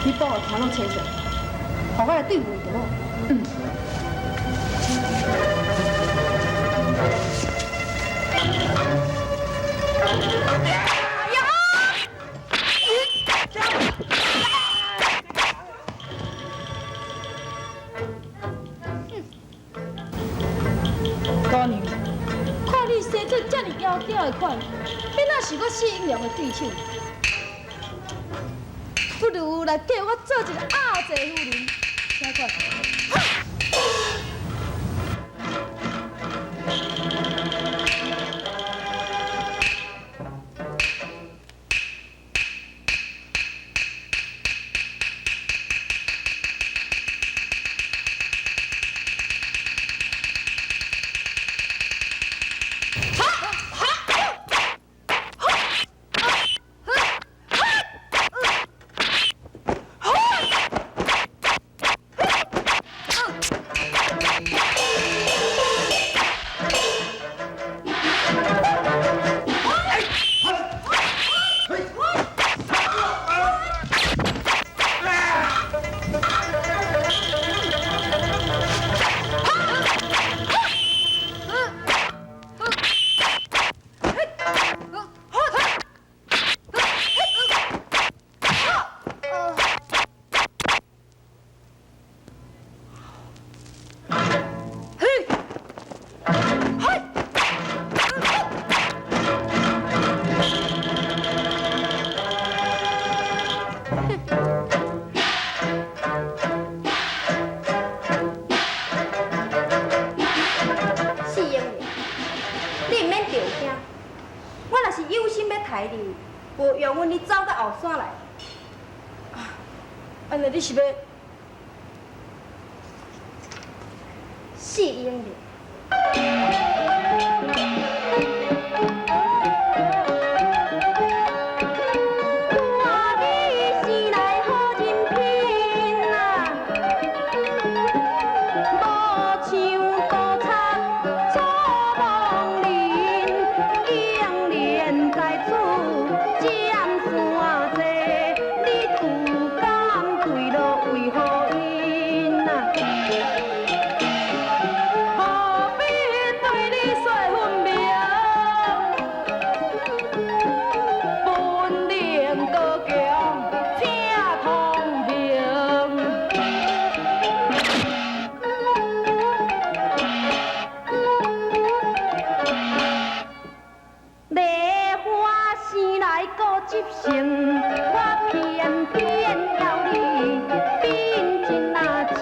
你幫我頭腦清楚，予我來對付伊就好。嗯。姑娘，看你生出這麼窈窕的款，欲哪是我四英良的對手？不如來嫁我做一个阿濟夫人，請看。四英年，你毋免著驚，我若是有心欲刣你，無用阮你走到後山來。按呢你是欲？四英年。看你生來好人品啊，無像盜賊楚夢林，竟然在此占山坐，你自甘墜落為何因啊？何必對你說分明？本領高強，請通行。梨花生來閣執性，我偏偏要你變真啊情。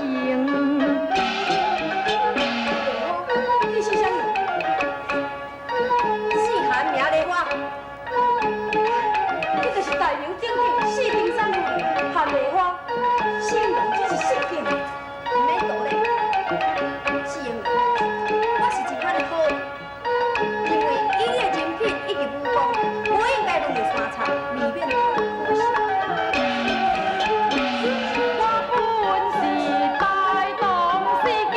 你是啥物？四韓名梨花，你就是大名鼎鼎四平山夫人韓梨花，四英良真是失敬。毋免道理。四英良，我是一番的好意，認為以你的人品以及武功，無應該淪為山賊，未免太可惜。我本是大唐四季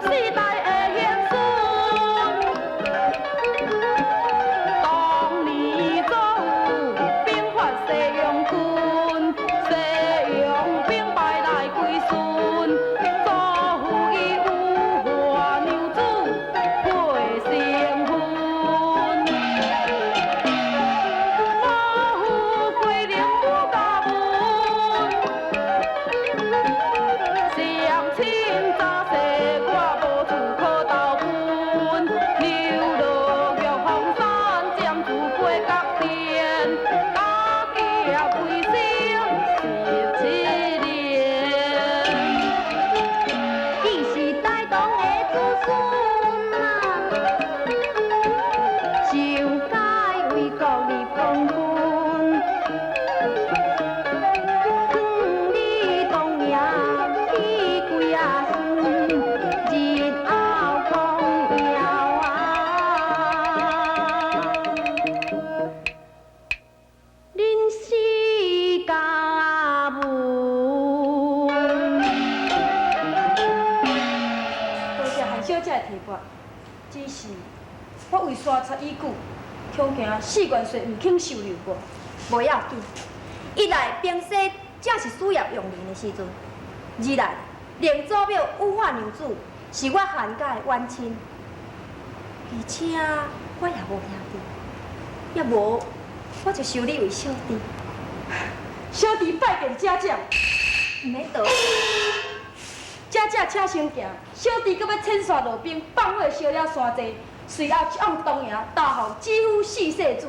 四代的賢孫，當年祖父兵發西洋軍，西洋兵敗來歸順，祖父伊有話娘子配成婚。我父歸寧武家門，相親早世我無處可投奔，流落玉鳳山，暫住八角殿，打劫為生17年。伊是大唐的子孫啊，就該為國立功勳。勸你當贏去幾仔孫，日後光耀啊！恁四家門。多謝韓小姐的提拔，只是我為山賊已久，恐驚四元帥毋肯收留我。無要緊，一來兵勢正是需要用人的时阵。二来，灵祖庙羽化娘子是我韩家的远亲，而且我也无兄弟，也无我就收你为小弟。小弟拜见姐姐。毋免倒。姐姐请先行，小弟阁欲遣线落兵，放火烧了山寨，随后一往东营，大予知府四世主。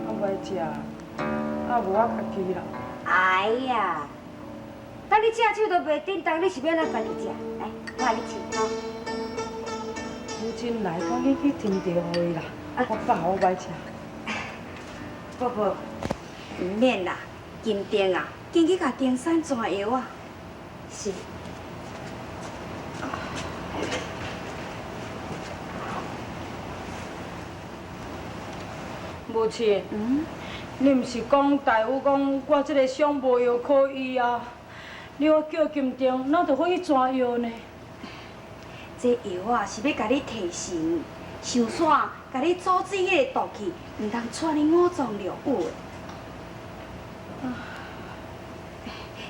啊，无爱食，啊无我家己啦。哎呀，当你正手都袂振动，你是欲按怎家己食？来，我予你试吼。母亲来，赶紧去斟茶予伊啦。我饱，我无爱食。宝宝，毋免啦，金定啊，紧去共丁山转药啊。是。母亲，你毋是讲大夫讲我这个伤无药可医啊？你我叫金定，哪著阁去转药呢？这药啊是欲共你提神，想煞共你阻止彼个毒气，毋通掣你五脏六腑的。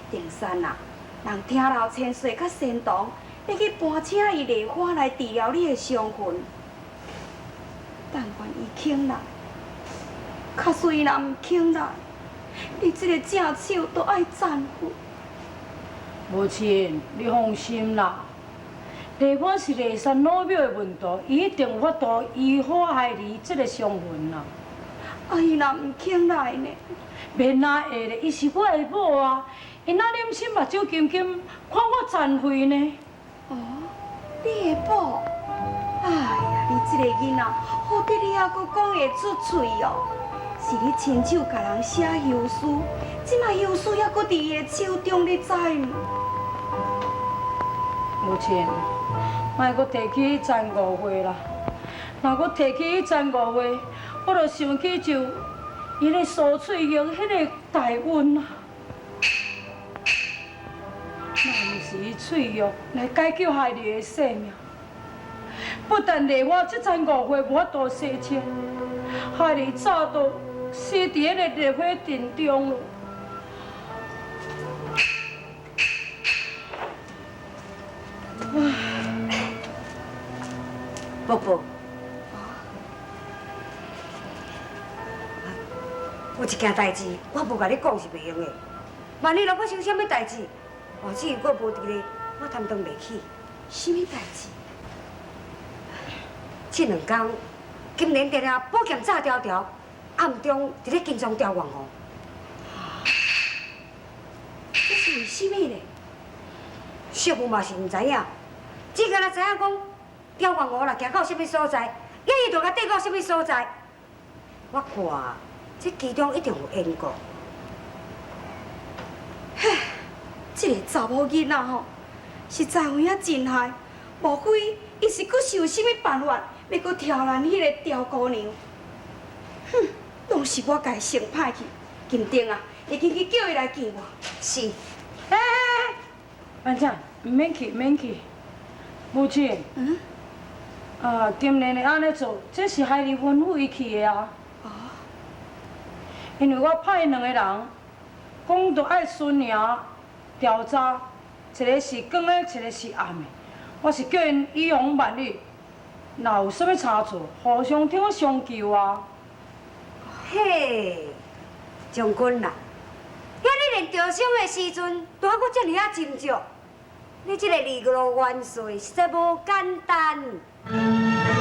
定山啊，人听老千岁佮仙童，欲去搬请伊丽花来治疗你的伤痕。但愿伊肯来，假使伊若毋肯来，你这个正手都爱残废。母亲，你放心啦，丽花是丽山老庙的门徒，伊一定有法度医好孩儿这个伤痕啦。啊，伊若毋肯来呢？免哪会咧，伊是我的某啊，伊哪忍心目睭金金看我残废呢？哦，你的某？哎呀，你这个囡仔，好得你犹阁讲会出喙哦！是你亲手共人写休书，这马休书犹阁伫伊的手中，你知毋？母亲，莫阁提起彼层误会啦。若阁提起彼层误会，我就想起就伊咧苏翠玉彼个大恩啊。若毋是伊翠玉来解救孩儿的性命，不但丽花这层误会无法度洗清，孩儿早就死伫彼个烈火阵中了。宝宝，有一件代志，我无共你讲是袂用的。万一若发生啥物代志，外子如果无伫咧，我担当袂起。啥物代志？这两天，金莲定定宝剑炸条条，暗中伫咧跟踪刁员哦。这是为啥物咧？小妇嘛是毋知影，只干焦知影讲刁员吴若行到啥物所在，伊就共缀到啥物所在。我看这其中一定有缘故。嘿，这个查某囡仔吼，实在有影真害。莫非伊是阁想啥物办法，欲阁挑咱彼个刁姑娘？哼，拢是我共伊想歹去。金定啊，你紧去叫伊来见我。是。欸欸欸，班长，毋免去，毋免去。母亲。啊，金莲会按呢做，这是孩儿吩咐伊去的啊。哦。因为我派两个人，讲著爱巡营调查，一个是光的，一个是暗的。我是叫𪜶以防万一，若有啥物差错，互相挺相救啊。嘿，将军啦，遐你练著伤的时阵，拄好阁遮尔仔斟酌，你这个二路元帅实在无简单。我对你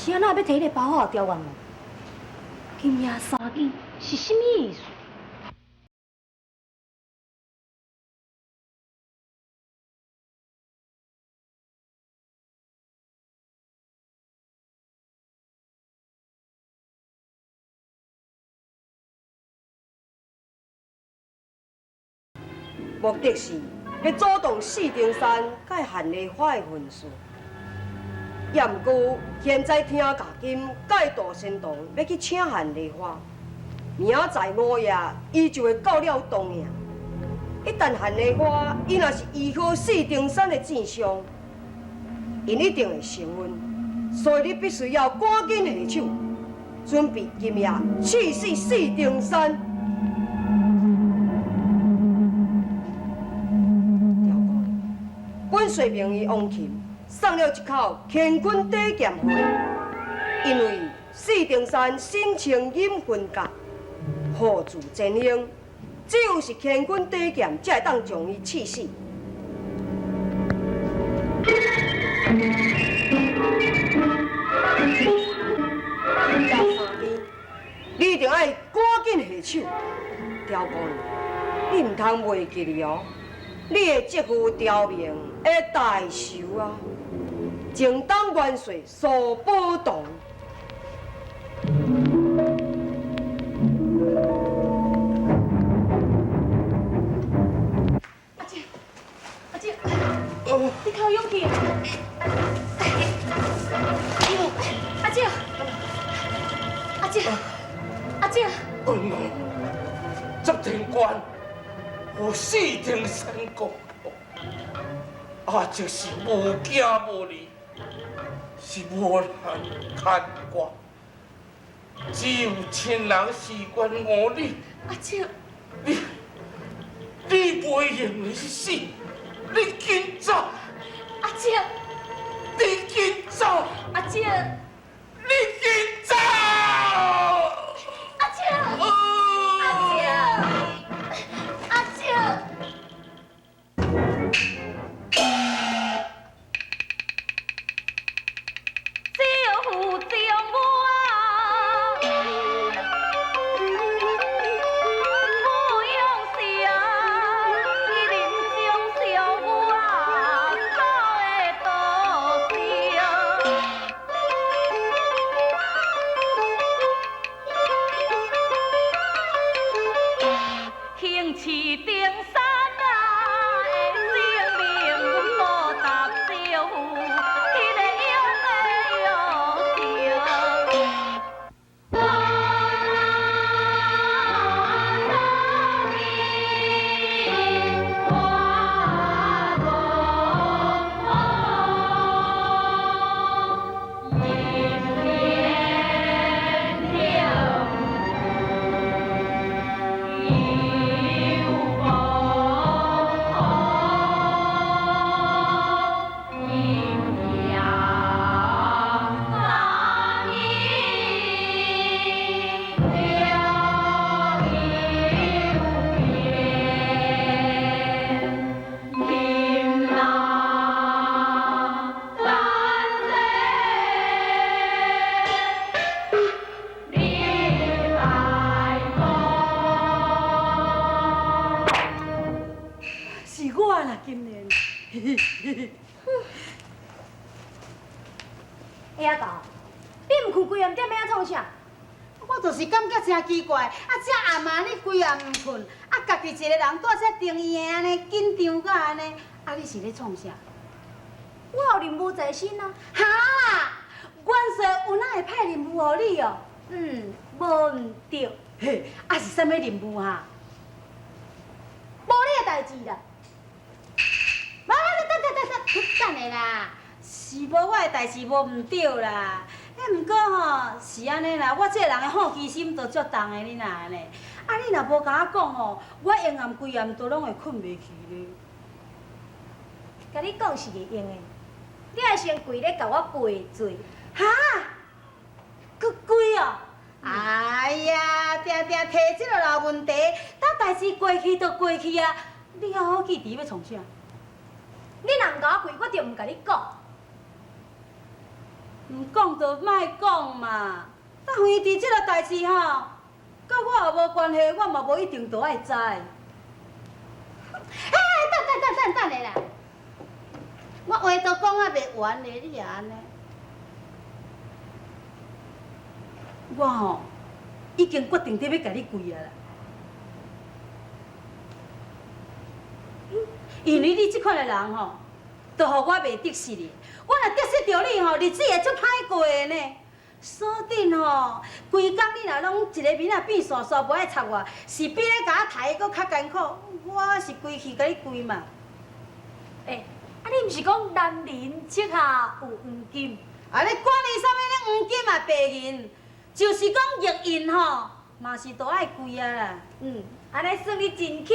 是按怎欲提彼个包仔予刁元武？今夜三更是啥物意思？目的是欲阻挡四重山佮韩丽花的婚事。也毋过现在听贾金佮杜仙童欲去请韩丽花，明仔载午夜伊就会到了东营。一旦韩丽花伊若是依靠四重山的箭伤，𪜶一定会成婚，所以你必须要赶紧下手，准备今夜刺死四重山。本帅名医王琴送了一口乾坤底剑予伊，因为四重山身穿阴魂甲，护住真英，只有是乾坤底剑才会当将伊刺死。夜三更，你一定爱赶紧下手，刁姑娘，你毋通袂记哩哦。你的叔父刁明会大寿啊！正当元帅苏宝同。阿姐，阿姐，你较有勇气。阿姐，阿姐，阿姐。执天官。予四重山攻破，阿叔是无惊无虑，是无人牵挂，只有亲人事关五里。阿叔，你你袂用得死，你紧走。阿叔，你紧走。阿叔，你紧走。阿叔，阿叔。阿叔，招呼将我，不用想，伊临终小我所的多少，行刺登山啊，的性命报答招呼，彼个勇的勇情。是我啦，金莲。欸，阿豆，你毋睏规暗踮遐创啥？我就是感觉真奇怪，啊，这暗暝你规暗毋睏，啊，家己一个人蹛遮定院按呢，紧张甲按呢，啊，你是咧创啥？我有任务在身啊！哈？元帅有哪会派任务予你哦？嗯，无毋对。嘿，啊是啥物任务啊？无你的代志啦。无，等等等等，等下啦，是无我的代志无毋对啦。欸，毋过吼是按呢啦，我这个人的好奇心都足重的，你若按呢？啊，你若无共我讲吼，我永暗规暗都拢会睏袂去咧。共你讲是会用的，你爱先跪咧共我赔罪。哈？阁跪哦？哎呀，定定提这个老问题，等代志过去就过去啊！你犹好记伫欲创啥？你若毋共我跪，我就毋共你讲。毋讲就莫讲嘛。但非伫这个代志吼，佮我也无关系，我嘛无一定都爱知。哎，等等等等等下啦！我话都讲啊袂完咧，你也按呢？我吼已经决定伫欲共你跪啊啦，因为你这款的人吼，就予我袂得失的。我若得失著你吼，日子会足歹过的呢。锁定吼，规工你若拢一个面仔变煞煞，无爱插我，是比咧共我刣阁较艰苦。我是规气共你跪嘛。欸，啊你毋是讲男人膝下有黄金？啊，你管伊啥物咧黄金啊白银，就是讲玉印吼，嘛是都爱跪啊啦。嗯，按呢算你真巧。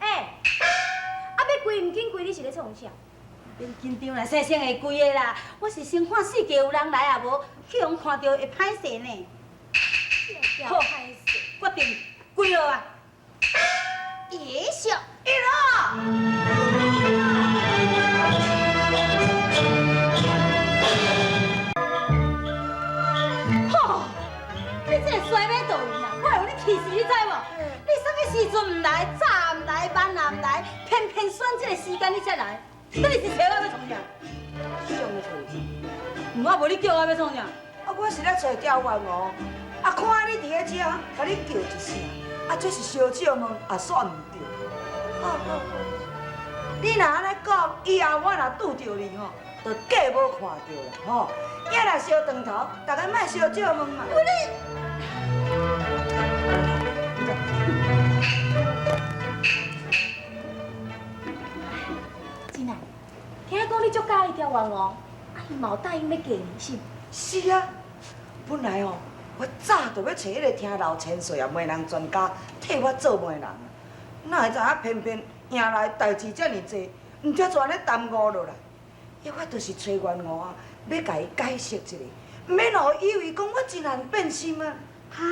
欸，啊欲跪毋紧跪，你是咧创啥？免紧张啦，细声会跪的啦。我是先看四界有人来啊无，去予人看著会歹势呢。好，决定跪落啊！也是。一落。吼！你这个衰尾道人啊，我会予你气死，你知无？你啥物时阵毋来，早毋来，晚也毋来，偏偏选这个时间你才来。你是找我欲创啥？想欲创啥？毋啊，无你叫我欲创啥？啊，我是咧揣刁员哦，啊，看你伫咧遮，共你叫一声，啊，这是相借问，也煞毋著。好好好，你若按呢讲，以后我若拄著你吼，就假无看著啦吼。也若相转头，逐家莫相借问嘛。真啊，听讲你足佮意刁员哦，啊，伊嘛有答应欲嫁你是？是啊，本来哦，我早就欲揣彼个听老千岁啊，媒人专家替我做媒人啊，哪会知影偏偏迎来代志遮尔济，毋才就按呢耽误落来。我就是揣元吴啊，欲共伊解释一下，毋免予伊以为讲我真难变心啊。哈？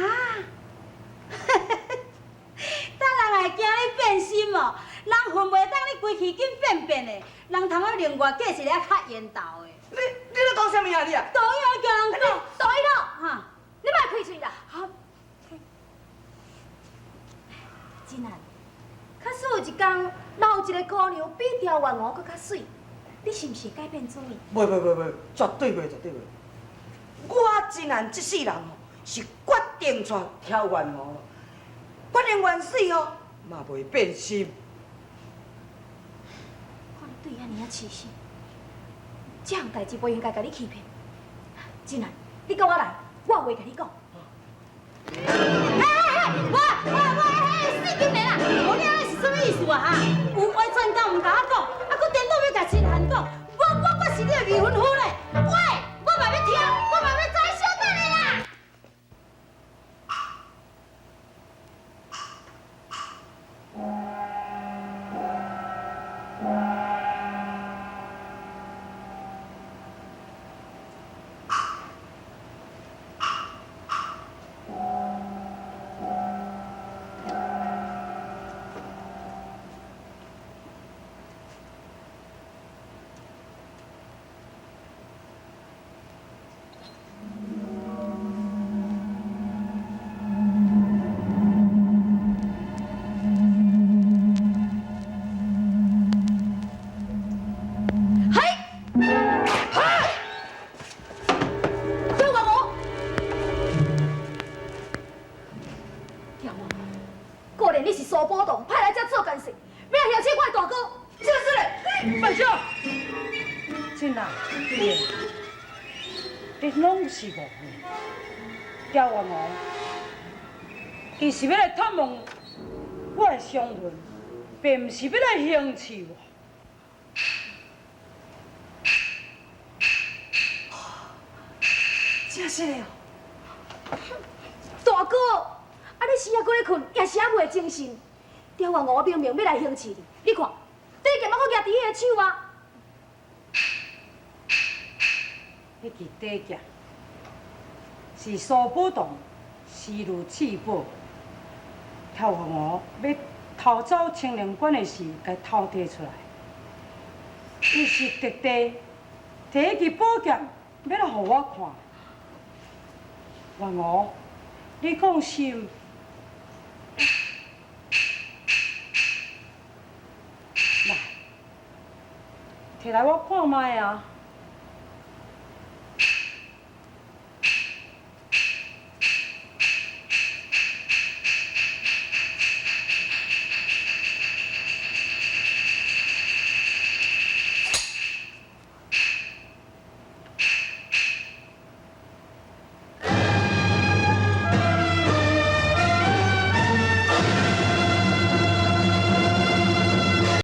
等人会惊你变心哦？人恨袂当你规气紧变变的，人通欲另外嫁一个较缘投的。你咧讲啥物啊你啊？导演叫人讲，导演哈，你莫开喙啦。好，真啊，假使有一天，若有一个姑娘比刁员吴阁较媠，你是毋是会改变主意？袂袂袂袂，绝对袂，绝对袂。我真难这世人吼，是决定娶刁员吴咯，决定元水吼，嘛袂变心。看你对伊按呢仔痴心，这项代志袂应该共你欺骗。真难，你佮我来，我有话共你讲。嘿嘿嘿，我我我嘿，死金莲啦！无你按呢是啥物意思啊？哈？有话专家毋共我讲，啊，阁颠倒欲共亲汉讲，我我我是你的未婚夫咧！喂，我嘛欲听，我嘛欲知，小等下啦！刁员吴，刁员吴，果然你是苏宝同派来遮做奸事，欲来挟持我的大哥。就是咧，范少，真啊，你拢是误会。刁员吴，伊是欲来探望我的伤痕，并毋是欲来行刺我。真实的哦，大哥，啊你时啊阁咧睏，也是犹袂精神。刁员吴明明欲来行刺你，你看，短剑犹阁举伫彼个手啊。彼支短剑是苏宝同私自赐宝，刁员吴欲探偷走青龙管的事，共偷提出來。伊是特地提彼支寶劍，欲來予我看。元娥，你講是毋？來，提來我看覓啊！